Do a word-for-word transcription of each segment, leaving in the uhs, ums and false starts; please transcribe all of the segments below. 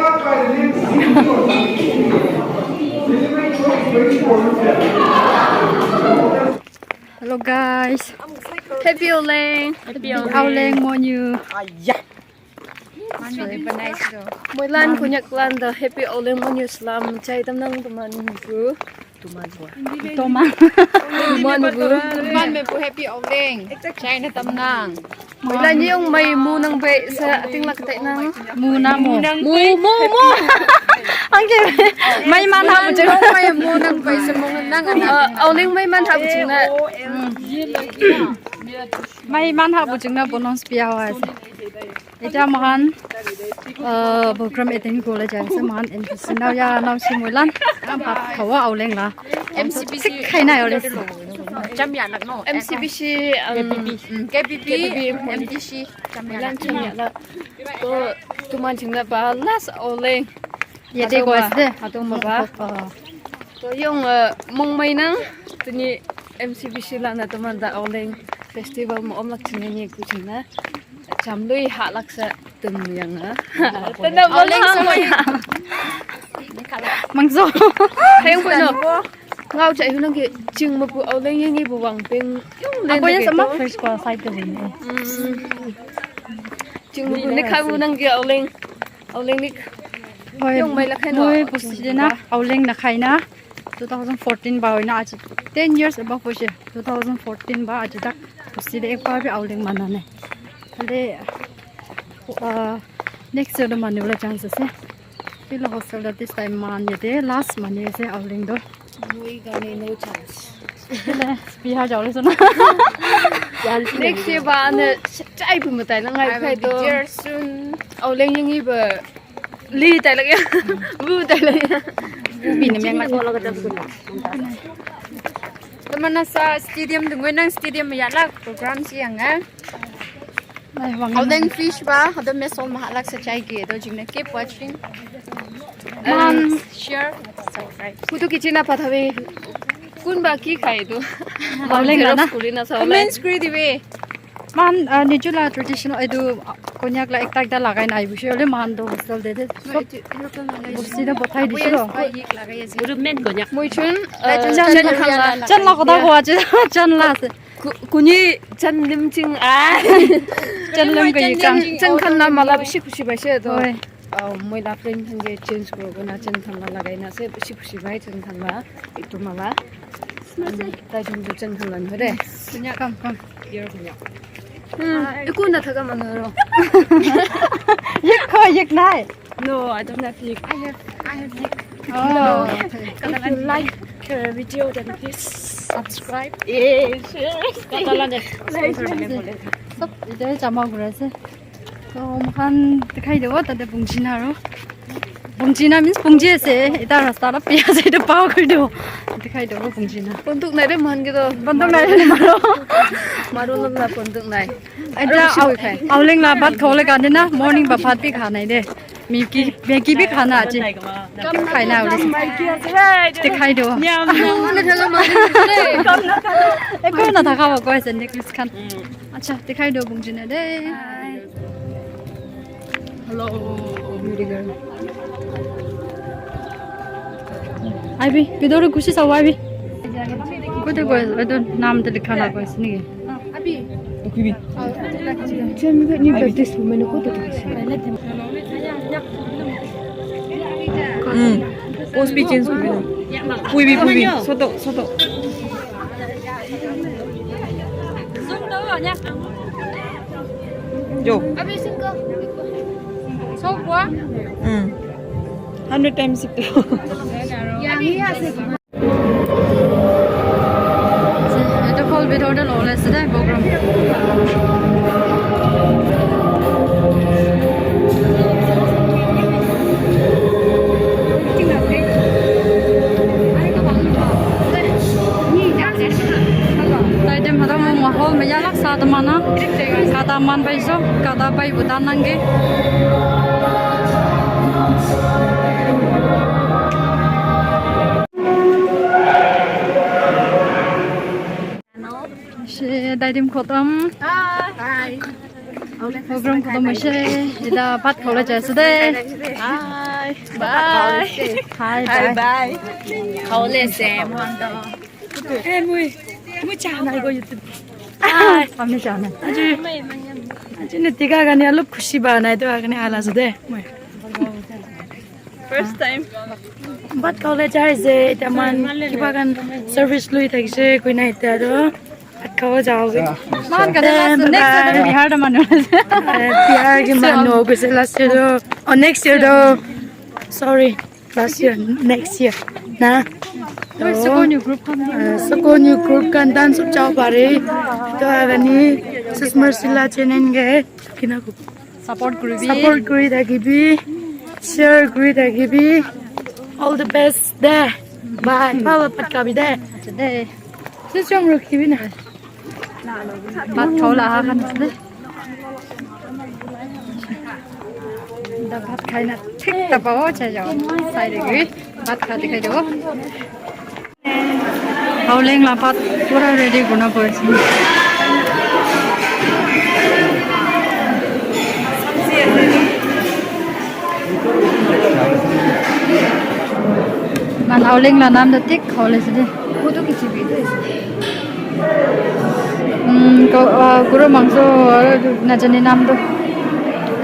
Hello guys. Happy Auleng. Happy Auleng. Auleng Monyul. Moilan Konyak lan da Happy Auleng Monyul salam chai tam nang teman ku. Toma. Tuman bu. Tuman me bu Happy Auleng. China tam nang. Moilan yung mai mu nang bai sa ating lak tai nang. Mu na mu. Mu, mu, mu. Angke. Mai man ha bu jeng. Mai mu nang bai sa mu nang ana. Auleng mai man ha bu jeng na. Mai man ha bu jeng na bonus pia wa ase. Eta mohan, uh, program attend kole jai ase mohan N P C na ya na si moilan. Am hap khawa Auleng la. M C B C. Sik khai na yore. Cham ya lak no. M C B C, um, K B B, K B B, M D C. Cham ya lak. Cham ya lak. To tuman jingna ba last Auleng. Yate ko ase de. Hatong ba. To yung, uh, mong mai nang tuni M C B C la na tuman da Auleng festival mo om lak chingna ni ku chingna. Chamlui ha laksa tum yang a. Tanda Auleng bol samai. Mangso. Hayang pui no. Ngau chai hunang ki ching mapu Auleng yang ibu wang peng. Yung len. Apo yang sama first ko side ko ni. Ching mapu ni khabu nang ki Auleng. Auleng ni. Hoi. Yung mai la khai no. Hoi, pusi na Auleng na khai na. Two thousand fourteen ba hoina aji ten years above hoise. Two thousand fourteen ba aji tak bosti de ek bar bhi Auleng mana nai. Hale, uh, next year do manu la chance ase. Pila hostel da this time man yate last manu ase Auleng do. Moi gane no chance. Pila piha jao le sona. Next year ba ane chai bu matai na ngai khai do. There soon. Auleng yang iba Li tai lagi. Bu tai lagi. Bu bi ni meng lagi. Teman nasa stadium dungwe nang stadium ya la program si yang eh. Auleng fish ba, ada mesol mahalak sa chai ke do jing na keep watching. Man share, subscribe. Kutu kichina pathawe. Kun ba ki khai tu. Auleng la na. Comment screen diwe. Man, uh, nijula traditional edu, uh, Konyak la ekta ekta lagai na aibu shole man do hostel de de. Bosti da bothai di shilo. Group men Konyak. Moi chun, uh, chan la koda ko ache, chan la ase. Kuni chan lim ching a. Chan lim ko yikam. Chan khan na mala bishi khushi ba she do. Moi la friend khan ke change kuro kena chan khan la lagai na ase, bishi khushi bai chan khan la, etu mala. Tai jun tu chan khan la no de. Come, come. Hmm, eku na thaka manu ro. Yek ko, yek nai. No, I don't have yek. I have, I have yek. Oh. If you like, uh, video, then please subscribe. Yeah, share. Like, share. Sob, ite jama kura ase. To, moikhan dikhai dibo, tate Bungchina aro. Bungchina means Bungchi ase. Eta rasta la pi ase, eta pa koi dibo. Dikhai dibo, Bungchina. Bonduk nai de, moikhan ke to. Bonduk nai de, maro. Maro lom la bonduk nai. Eta Auleng la bhat khole kane na, morning ba bhat bhi kha nai de. Maggi, Maggi bhi khana ase. Kam khai na ule. Dikhai do. Nyam, nyam. Ekko na thaka ba koi ase necklace khan. Acha, dikhai do Bungchina de. Hello, beauty girl. Aibi, bidore gusi sa aibi. Kote koi, etu naam te likha na koi ase naki? Abi. Kuibi. Chem ga ni ba this woman ko to. Hmm. Post bi change kuri na. Kuibi, kuibi. Soto, soto. Jo. Abi singko. So kwa? Hmm. Hundred times itu. Yang iya sih. Etu phol bithor te lobole ase de program. Tai te mata mo mahol me yalak sa ta mana. Kata man pai so, kata pai butan nangge. She daidim khotom. Hi. Program khatam hoise. Eta bhat khabole jai ase de. Bye. Bye. Hi, bye. Bye. Khabole ase mohan to. Eh, moi, moi cha nai ko YouTube. Ami cha nai. Aji, aji ne tiga gani alop khushi ba nai to agane ala ase de. Moi. First time. Bhat khabole jai ase, eta mohan kiba khan service lui thakise, koi na eta to. Bhat khabo jao. Mohan kane last next year to Bihar to manu. Eh, Bihar ke manu hoise last year to. Oh, next year to. Sorry, last year, next year. Na? Soko new group khan. Eh, Soko new group khan dance up jao pare. To agani Susma Sila channel ke kina ko. Support kuribi. Support kuri thakibi, share kuri thakibi. All the best de. Bye. Bye bye pat kabi de. De. Sisong rukhibi na. Bhat khabole aha khan ase de. Da bhat khai na thik ta pao cha jao. Sai de gui. Bhat kha dikhai do. Haoleng la bhat pura ready kurna pore ase. Man haoleng la nam da thik khole ase de. Photo khichibi de. Hmm, ko, ah, guru mangso aru najani nam do.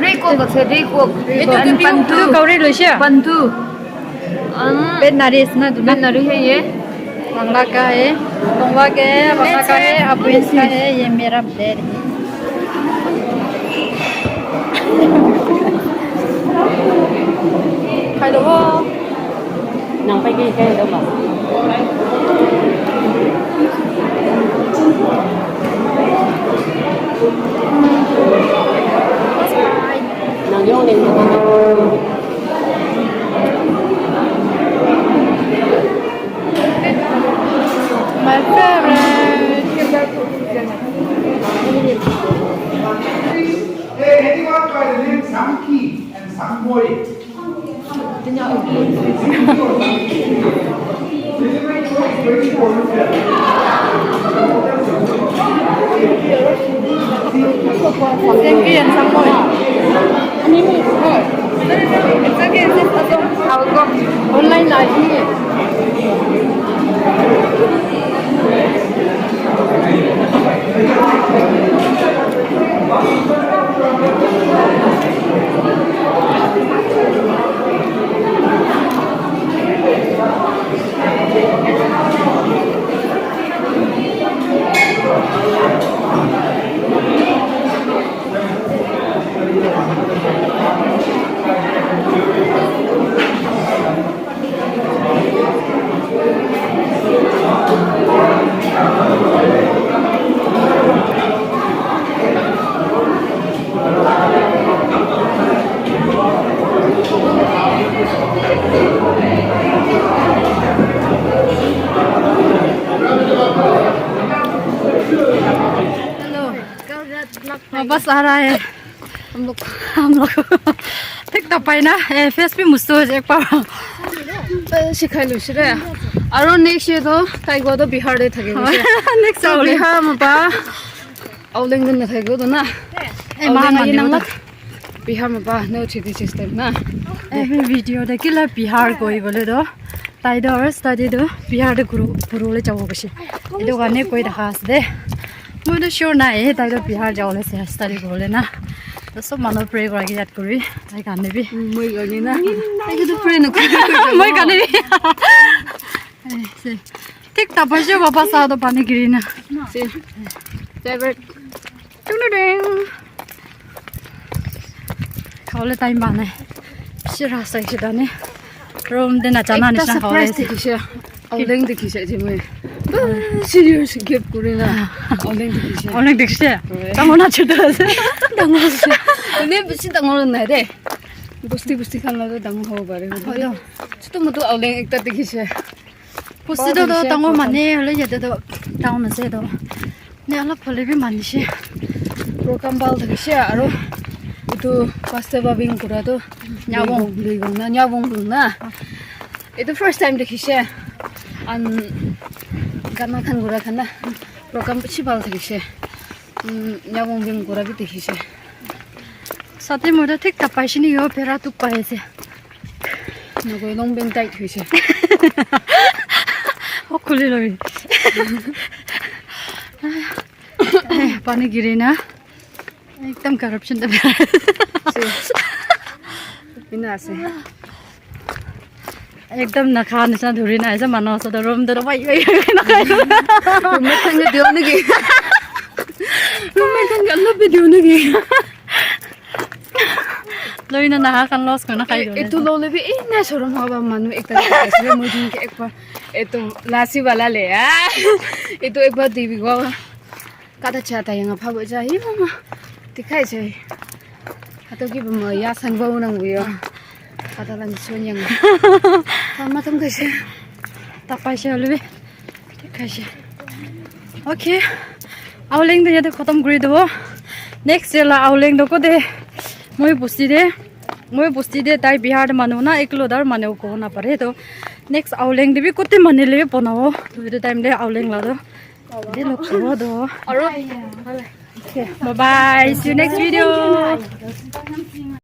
Rei kok ase, rei kok. Etu ke bi pantu. Etu kauri loise? Pantu. Um, pet nari ase na etu na? Pet nari hai ye. Bangla ka hai, Tongva ke, Bangla ka hai, Abuis ka hai, ye mera bed hai. Khai lobo. Nang pai ke khai lobo. Nang yong ning. My favorite. They hang out by the name Samki and Samboy. Thank you and some more. It's okay, it's okay. I'll go. Online live. Hello. वापस आ रहा है हम लोग। हम लोग। ठीक तो पाई ना, ए, face भी मुस्तु हो जाए एक बार। सिखाई लो सिरे। अरु next year तो ताइको तो बिहार दे थके। Next तो year। बिहार में पा। Aoleng na thakebo to na. Eh, Aoleng mahan ahi manu nang to. Biha ma ba no chidi system na. Eh, video de kila Bihar koi bole to. Tai to aru study to Bihar de guru, guru le jabo bishi. Etu karne koi thaka ase de. Moi to sure nai, eh, tai to Bihar jabo le ase study kori bole na. To sob manu pray kora ke yat kori. Tai karne bi. Moi karne na. Tai to pray na kori. Moi karne bi. Eh, se. Thik ta paise, papa sa to pani giri na. Se. Driver. Tung tung tung. Khabole time pa nai. Bishi rasta ekta ne. Room de na jana ekta nishina surprise khabole ase. Dikhise. Aoleng dikhise je moi. Ah, serious gap kuri na. Aoleng dikhise. Aoleng dikhise. Oi. Dangor na chutu ase. Dangor ase. Ene bishi dangor nai de. Bosti bosti khan la to dangor hobo pare. Hoi to. Chutu mutu Aoleng ekta dikhise. Bosti to, to dangor mane hoile yate to town ase to. Ne olop hoile bi mani se. Program bhal thakise aro etu pastor babing kura to Nyabong. Lui gong na, Nyabong lui na. Etu first time dikhise. An gana khan kura khan na program bishi bhal thakise. Mm, Nyabong bing kura bi dikhise. Sate moi toh thik tapai shini yo phera tuk pai ase. Nokoi long ben tight hoise. Oh, khuli loi. Eh, pani giri na. Ekdam corruption da. Ina ase. Ekdam na kha nisna dhuri na ase manu ase to room to bai bai na khai. Roommate khan ke diyo naki? Roommate khan ke alop bi diyo naki? Loi na naha khan loss koi na khai do. Etu lo le bi ina sorom hoba manu ekta ase moi din ke ekbar etu lasi wala le. Ah. Etu ekbar dibi go. Kata cha ta yang pha bo cha hi mama. Dikhai se. Hato ki ba ma ya san ba unang bu yo. Kata lang so nyang. Mama tam kaise. Tapai se ole be. Dikhai se. Okay. Auleng de yate khatam kuri do. Next year la auleng do ko de. Moi busti de. Moi busti de tai Bihar de manu na eklo dar manu ko na pare to. Next auleng de bi kote manu le bonao. To etu time de auleng la do. De lok so do. Aro. Okay. Bye bye. See you next video.